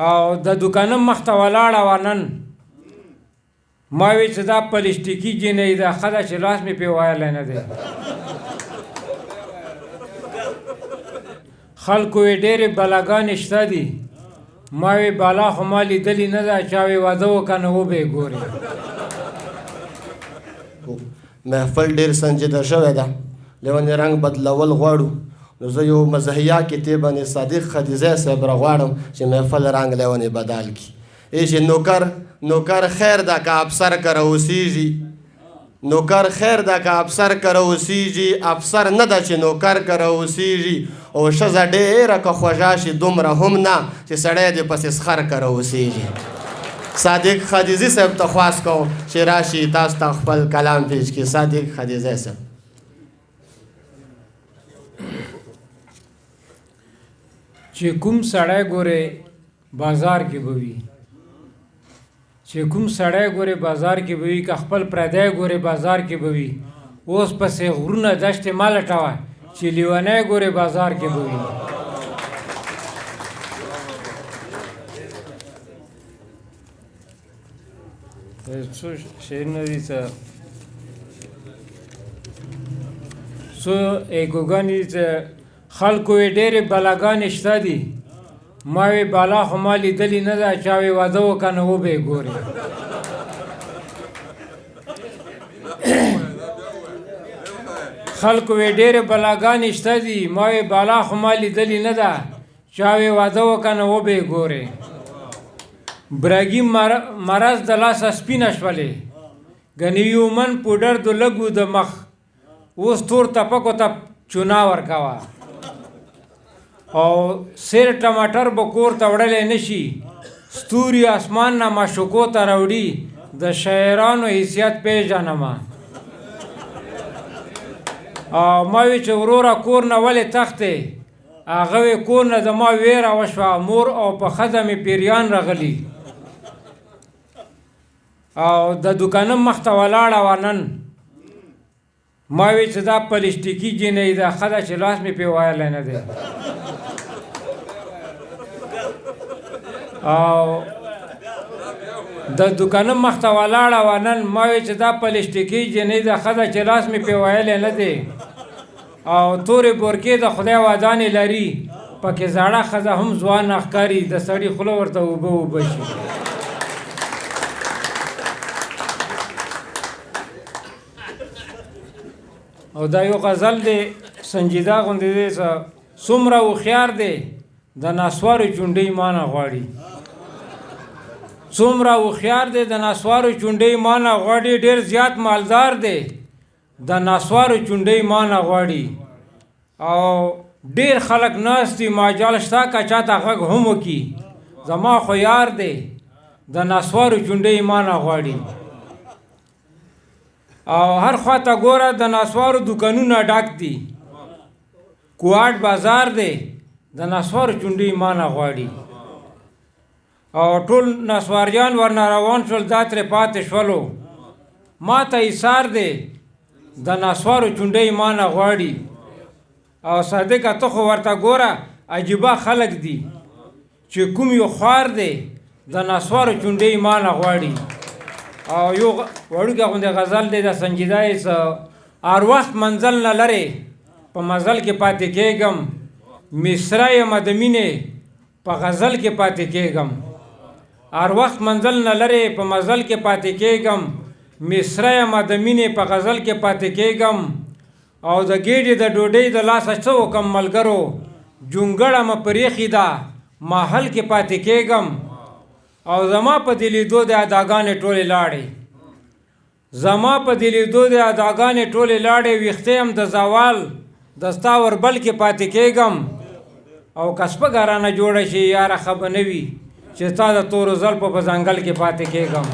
او د دوکان مخ ته ولاړه وه. نن ما وی چې دا پلسټیکي جینۍ ده، ښه ده چې لاس مې پرې ویلی نه دی. خلکو یې ډېرې بلاګانې شته دي، ما وی بالا خو ما لیدلې نه ده، چا وی واده وکړه نو وبه یې ګورې. محفل ډېر سنجیده شوی ده، لیونی رنګ بدلول غواړو، نو زه یو مزحیه کې باندې صادق خدیزی صاحب راغواړم چې محفل رنګ لیونی بدل کړي. ای چې نوکر نوکر خیر ده که افسر کره اوسېږي، نوکر خیر ده که افسر کره اوسېږي، افسر نه ده چې نوکر کره اوسېږي. او ښځه ډېره که خوږه شي دومره هم نه چې سړی دې پسې سخر کره اوسېږي. صادق خدیزي صاحب ته خواست کوم چې راشي تاسو ته خپل کلام پیش کړي. صادق خدیزی صاحب. چې کوم سړی ګورې بازار کې به وي، چې کوم سړی ګورې بازار کې به وي، که خپل پردی ګورې بازار کې به وي. اوس پسې غرونه دشتې مه لټوه چې لیونی ګورې بازار کې به وي. څو شعرونه دي، څه څو ایګوګانې دي، څه خلکو یې ډېرې بلاګانې شته دي، ما وی بالا خو ما لیدلې نه ده، چا وی واده وکړه نو وبه یې ګورې. خلکو وی ډېرې بلاګانې شته دي، ما وی بالا خو ما لیدلې نه ده، چا وی واده وکړه نو وبه یې ګورې. برګي مرض د لاسه سپینه شولې، ګنې یو من پوډر د لګو د مخ، اوس تور تپکو ته چونا ورکوه. او سیر ټماټر به کور ته وړلی نه شي، ستوري اسمان نه معشوقو ته راوړي، د شاعرانو حیثیت پېژنمه. او ما وی چې وروره کور نه ولې تښتې؟ هغه وی کور نه زما ویره وشوه، مور او په ښځه مې پیریان راغلي. او د دوکان مخ ته ولاړه وه. نن ما وی چې دا پلسټیکي جینۍ ده، ښه ده چې لاس مې پرې ویلی نه دی. او د دوکان مخ ته ولاړه وه. نن ما وی چې دا پلسټیکي جینۍ ده، ښه ده چې لاس مې پرې ویلی نه دی. او تورې بورکې د خدای ودانې لري، پکې زاړه ښځه هم ځوانه ښکاري، د سړي خوله ورته اوبه اوبه شي. او دا یو غزل دی سنجیده غوندې دی، څومره هوښیار دی د ناسوارو چونډۍ مانه غواړي، څومره هوښیار دی د ناسوارو چونډۍ مانه غواړي، ډېر زیات مالدار دی د ناسوارو چونډۍ مانه غواړي. او ډېر خلک ناست دي، ماجال شته که چاته غږ هم وکړي، زما خو یار دی د ناسوارو چونډۍ مانه غواړي. او هر خوا ته ګوره د ناسوارو دوکانونه ډک دي، کوهاټ بازار دی د ناسوارو چونډۍ مانه غواړي. او ټول نسواریان ورنه روان شول، دا ترې پاتې شولو، ما ته ایثار دی د نسوارو چونډۍ مانه غواړي. او صادقه ته خو ورته ګوره عجیبه خلک دي چې کوم یو خوار دی د نسوارو چونډۍ مانه غواړي. او یو وړوکی غوندې غزل دی د سنجیده یې، څه هر وخت منزل نه لرې په مزل کې پاتې کېږم، مصره یم د مینې په غزل کې پاتې کېږم. هر وخت منزل نه لرې په مزل کې پاتې کېږم، مصره یم د مینې په غزل کې پاتې کېږم. او د ګېډې د ډوډۍ د لاسه څه وکم ملګرو، جونګړه مې پرېښې ده محل کې پاتې کېږم. او زما په دې لیدو د اداګانې ټولې لاړې، زما په دې لیدو د اداګانې ټولې لاړې، ویښتې هم د زوال د ستا وربل کې پاتې کېږم. او که سپږه رانه جوړه شي یاره ښه به نه وي چې ستا د تورو زلفو په ځنګل کې پاتې کېږم.